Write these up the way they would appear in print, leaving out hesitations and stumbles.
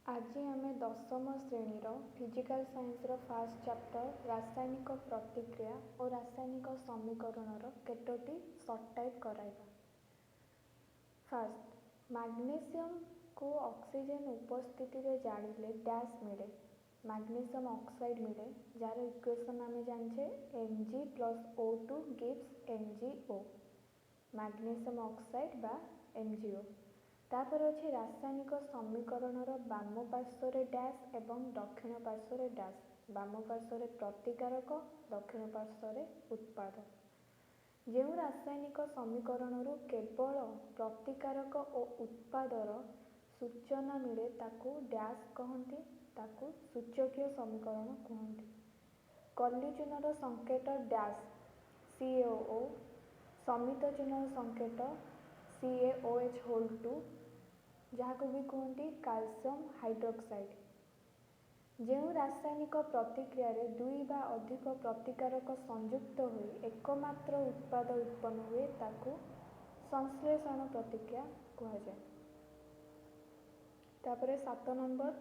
ଆଜି ଆମେ ଦଶମ ଶ୍ରେଣୀର ଫିଜିକାଲ୍ ସାଇନ୍ସର ଫାର୍ଷ୍ଟ ଚାପ୍ଟର ରାସାୟନିକ ପ୍ରତିକ୍ରିୟା ଓ ରାସାୟନିକ ସମୀକରଣର କେତୋଟି ସର୍ଟ ଟାଇପ୍ କରାଇବା। ଫାର୍ଷ୍ଟ, ମାଗ୍ନେସିୟମକୁ ଅକ୍ସିଜେନ୍ ଉପସ୍ଥିତିରେ ଜାଳିଲେ ଡ୍ୟାସ୍ ମିଳେ, ମାଗ୍ନେସିୟମ୍ ଅକ୍ସାଇଡ଼୍ ମିଳେ, ଯାହାର ଇକ୍ୱେସନ୍ ଆମେ ଜାଣିଛେ Mg plus O2 gives MgO, magnesium oxide ବା MgO। ତାପରେ ଅଛି ରାସାୟନିକ ସମୀକରଣର ବାମ ପାର୍ଶ୍ୱରେ ଡ୍ୟାସ୍ ଏବଂ ଦକ୍ଷିଣ ପାର୍ଶ୍ୱରେ ଡ୍ୟାସ୍। ବାମ ପାର୍ଶ୍ୱରେ ପ୍ରତିକାରକ, ଦକ୍ଷିଣ ପାର୍ଶ୍ୱରେ ଉତ୍ପାଦ। ଯେଉଁ ରାସାୟନିକ ସମୀକରଣରୁ କେବଳ ପ୍ରତିକାରକ ଓ ଉତ୍ପାଦର ସୂଚନା ମିଳେ ତାକୁ ଡ୍ୟାସ୍ କହନ୍ତି, ତାକୁ ସୂଚକୀୟ ସମୀକରଣ କୁହନ୍ତି। କଲି ଚୂନର ସଂକେତ ଡ୍ୟାସ୍ CaO, ସମିତ ଚୂନର ସଂକେତ CaOH2, ଯାହାକୁ ବି କୁହନ୍ତି କାଲସିୟମ୍ ହାଇଡ୍ରୋକ୍ସାଇଡ଼୍। ଯେଉଁ ରାସାୟନିକ ପ୍ରତିକ୍ରିୟାରେ ଦୁଇ ବା ଅଧିକ ପ୍ରତିକାରକ ସଂଯୁକ୍ତ ହୋଇ ଏକମାତ୍ର ଉତ୍ପାଦ ଉତ୍ପନ୍ନ ହୁଏ ତାକୁ ସଂଶ୍ଳେଷଣ ପ୍ରତିକ୍ରିୟା କୁହାଯାଏ। ତାପରେ 7 ନମ୍ବର,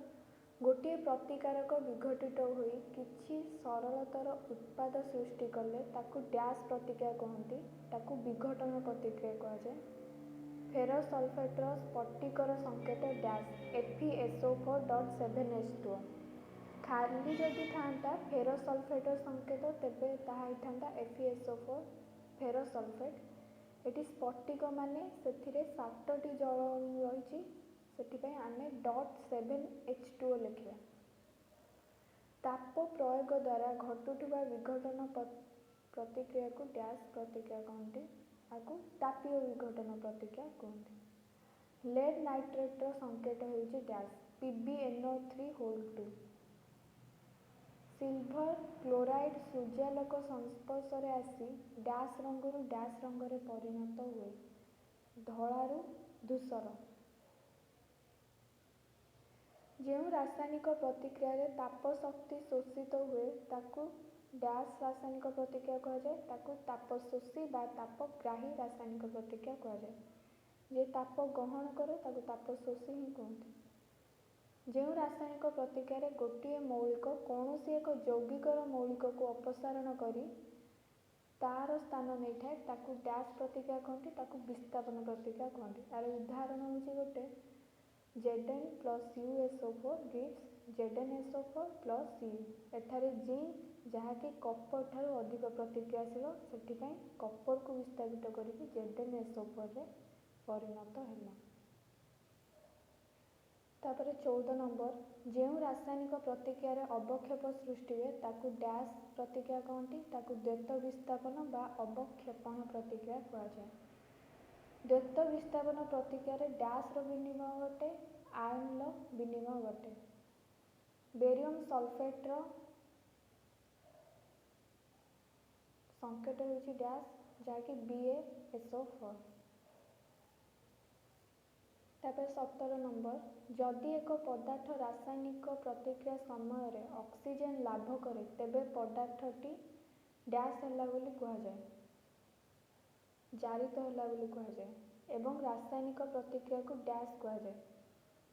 ଗୋଟିଏ ପ୍ରତିକାରକ ବିଘଟିତ ହୋଇ କିଛି ସରଳତର ଉତ୍ପାଦ ସୃଷ୍ଟି କଲେ ତାକୁ ଡ୍ୟାସ୍ ପ୍ରତିକ୍ରିୟା କୁହନ୍ତି, ତାକୁ ବିଘଟନ ପ୍ରତିକ୍ରିୟା କୁହାଯାଏ। ଫେରସ୍ ସଲଫେଟ୍ର ସ୍ଫଟିକର ସଂକେତ ଡ୍ୟାସ୍ FeSO4.7H2O। ଖାଲି ଯଦି ଥାନ୍ତା ଫେରସ୍ ସଲଫେଟ୍ର ସଂକେତ ତେବେ ତାହା ହେଇଥାନ୍ତା FeSO4 ferrous sulphate. ଏଠି ସ୍ଫଟିକ ମାନେ ସେଥିରେ 7ଟି ଜଳ ଅଣୁ ରହିଛି, ସେଥିପାଇଁ ଆମେ .7H2O ଲେଖିବା। ତାପ ପ୍ରୟୋଗ ଦ୍ୱାରା ଘଟୁଥିବା ବିଘଟନ ପ୍ରତିକ୍ରିୟାକୁ ଡ୍ୟାସ୍ ପ୍ରତିକ୍ରିୟା କହନ୍ତି, ଆକୁ ତାପୀୟ ବିଘଟନ ପ୍ରତିକ୍ରିୟା କୁହନ୍ତି। ଲେଡ୍ ନାଇଟ୍ରେଟ୍ର ସଂକେତ ହେଉଛି ଡ୍ୟାସ୍ PbNO3)2। Silver chloride ସୂର୍ଯ୍ୟାଲୋକ ସଂସ୍ପର୍ଶରେ ଆସି ଡ୍ୟାସ୍ ରଙ୍ଗରୁ ଡ୍ୟାସ୍ ରଙ୍ଗରେ ପରିଣତ ହୁଏ, ଧଳାରୁ ଧୂସର। ଯେଉଁ ରାସାୟନିକ ପ୍ରତିକ୍ରିୟାରେ ତାପ ଶକ୍ତି ଶୋଷିତ ହୁଏ ତାକୁ ଡ୍ୟାସ୍ ରାସାୟନିକ ପ୍ରତିକ୍ରିୟା କୁହାଯାଏ, ତାକୁ ତାପଶୋଷୀ ବା ତାପଗ୍ରାହୀ ରାସାୟନିକ ପ୍ରତିକ୍ରିୟା କୁହାଯାଏ। ଯେ ତାପ ଗ୍ରହଣ କରେ ତାକୁ ତାପଶୋଷୀ ହିଁ କୁହନ୍ତି। ଯେଉଁ ରାସାୟନିକ ପ୍ରତିକ୍ରିୟାରେ ଗୋଟିଏ ମୌଳିକ କୌଣସି ଏକ ଯୌଗିକର ମୌଳିକକୁ ଅପସାରଣ କରି ତାର ସ୍ଥାନ ନେଇଥାଏ ତାକୁ ଡ୍ୟାସ୍ ପ୍ରତିକ୍ରିୟା କୁହନ୍ତି, ତାକୁ ବିସ୍ଥାପନ ପ୍ରତିକ୍ରିୟା କୁହନ୍ତି। ଏହାର ଉଦାହରଣ ହେଉଛି ଗୋଟେ Zn plus CuSO4 gives ZnSO4 plus Cu। ଏଠାରେ ଜିଙ୍କ ଯାହାକି କପର ଠାରୁ ଅଧିକ ପ୍ରତିକ୍ରିୟାଶୀଳ, ସେଥିପାଇଁ କପରକୁ ବିସ୍ଥାପିତ କରିକି ZnSO4ରେ ପରିଣତ ହେଲା। ତାପରେ 14 ନମ୍ବର, ଯେଉଁ ରାସାୟନିକ ପ୍ରତିକ୍ରିୟାରେ ଅବକ୍ଷେପ ସୃଷ୍ଟି ହୁଏ ତାକୁ ଡ୍ୟାସ୍ ପ୍ରତିକ୍ରିୟା କହନ୍ତି, ତାକୁ ଦ୍ୱୈତ ବିସ୍ଥାପନ ବା ଅବକ୍ଷେପଣ ପ୍ରତିକ୍ରିୟା କୁହାଯାଏ। ଦ୍ୱୈତ ବିସ୍ଥାପନ ପ୍ରତିକ୍ରିୟାରେ ଡ୍ୟାସ୍ର ବିନିମୟ ଘଟେ, ଆୟନର ବିନିମୟ ଘଟେ। ବେରିୟମ୍ ସଲଫେଟ୍ର ସଂକେତ ହେଉଛି ଡ୍ୟାସ୍, ଯାହାକି BaSO4। ତାପରେ 17 ନମ୍ବର, ଯଦି ଏକ ପଦାର୍ଥ ରାସାୟନିକ ପ୍ରତିକ୍ରିୟା ସମୟରେ ଅକ୍ସିଜେନ୍ ଲାଭ କରେ ତେବେ ପଦାର୍ଥଟି ଡ୍ୟାସ୍ ହେଲା ବୋଲି କୁହାଯାଏ, ଜାରିତ ହେଲା ବୋଲି କୁହାଯାଏ ଏବଂ ରାସାୟନିକ ପ୍ରତିକ୍ରିୟାକୁ ଡ୍ୟାସ୍ କୁହାଯାଏ,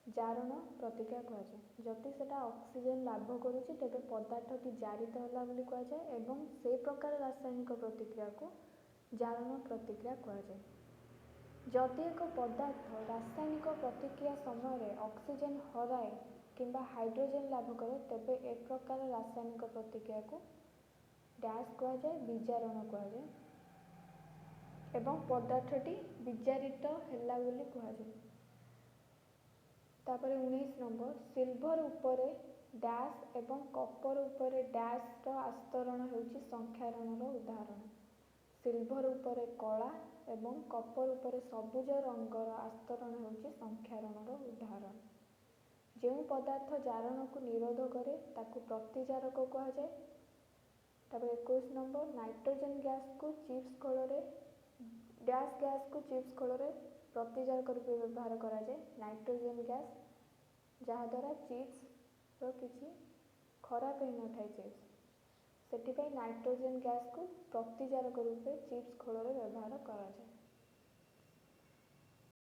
ଜାରଣ ପ୍ରତିକ୍ରିୟା କୁହାଯାଏ। ଯଦି ସେଟା ଅକ୍ସିଜେନ୍ ଲାଭ କରୁଛି ତେବେ ପଦାର୍ଥଟି ଜାରିତ ହେଲା ବୋଲି କୁହାଯାଏ ଏବଂ ସେ ପ୍ରକାର ରାସାୟନିକ ପ୍ରତିକ୍ରିୟାକୁ ଜାରଣ ପ୍ରତିକ୍ରିୟା କୁହାଯାଏ। ଯଦି ଏକ ପଦାର୍ଥ ରାସାୟନିକ ପ୍ରତିକ୍ରିୟା ସମୟରେ ଅକ୍ସିଜେନ୍ ହରାଏ କିମ୍ବା ହାଇଡ୍ରୋଜେନ୍ ଲାଭ କରେ ତେବେ ଏ ପ୍ରକାର ରାସାୟନିକ ପ୍ରତିକ୍ରିୟାକୁ ଡ୍ୟାସ୍ କୁହାଯାଏ, ବିଜାରଣ କୁହାଯାଏ ଏବଂ ପଦାର୍ଥଟି ବିଜାରିତ ହେଲା ବୋଲି କୁହାଯାଏ। ତାପରେ 19 ନମ୍ବର, ସିଲଭର ଉପରେ ଡ୍ୟାସ୍ ଏବଂ କପର ଉପରେ ଡ୍ୟାସ୍ର ଆସ୍ତରଣ ହେଉଛି ସଂକ୍ଷାରଣର ଉଦାହରଣ। ସିଲଭର ଉପରେ କଳା ଏବଂ କପର ଉପରେ ସବୁଜ ରଙ୍ଗର ଆସ୍ତରଣ ହେଉଛି ସଂକ୍ଷାରଣର ଉଦାହରଣ। ଯେଉଁ ପଦାର୍ଥ ଜାରଣକୁ ନିରୋଧ କରେ ତାକୁ ପ୍ରତିଜାରକ କୁହାଯାଏ। ତାପରେ 21 ନମ୍ବର, ନାଇଟ୍ରୋଜେନ୍ ଗ୍ୟାସ୍କୁ ଚିପ୍ସ ଖୋଳରେ ଡ୍ୟାସ୍ ଗ୍ୟାସ୍କୁ ଚିପ୍ସ ଖୋଳରେ ପ୍ରତିଜାରକ ରୂପେ ବ୍ୟବହାର କରାଯାଏ। ନାଇଟ୍ରୋଜେନ୍ ଗ୍ୟାସ୍ ଯାହାଦ୍ୱାରା ଚିପ୍ସର କିଛି ଖରାପ ହେଇନଥାଏ ଚିପ୍ସ, ସେଥିପାଇଁ ନାଇଟ୍ରୋଜେନ୍ ଗ୍ୟାସ୍କୁ ପ୍ରତିଜାରକ ରୂପେ ଚିପ୍ସ ଖୋଳରେ ବ୍ୟବହାର କରାଯାଏ।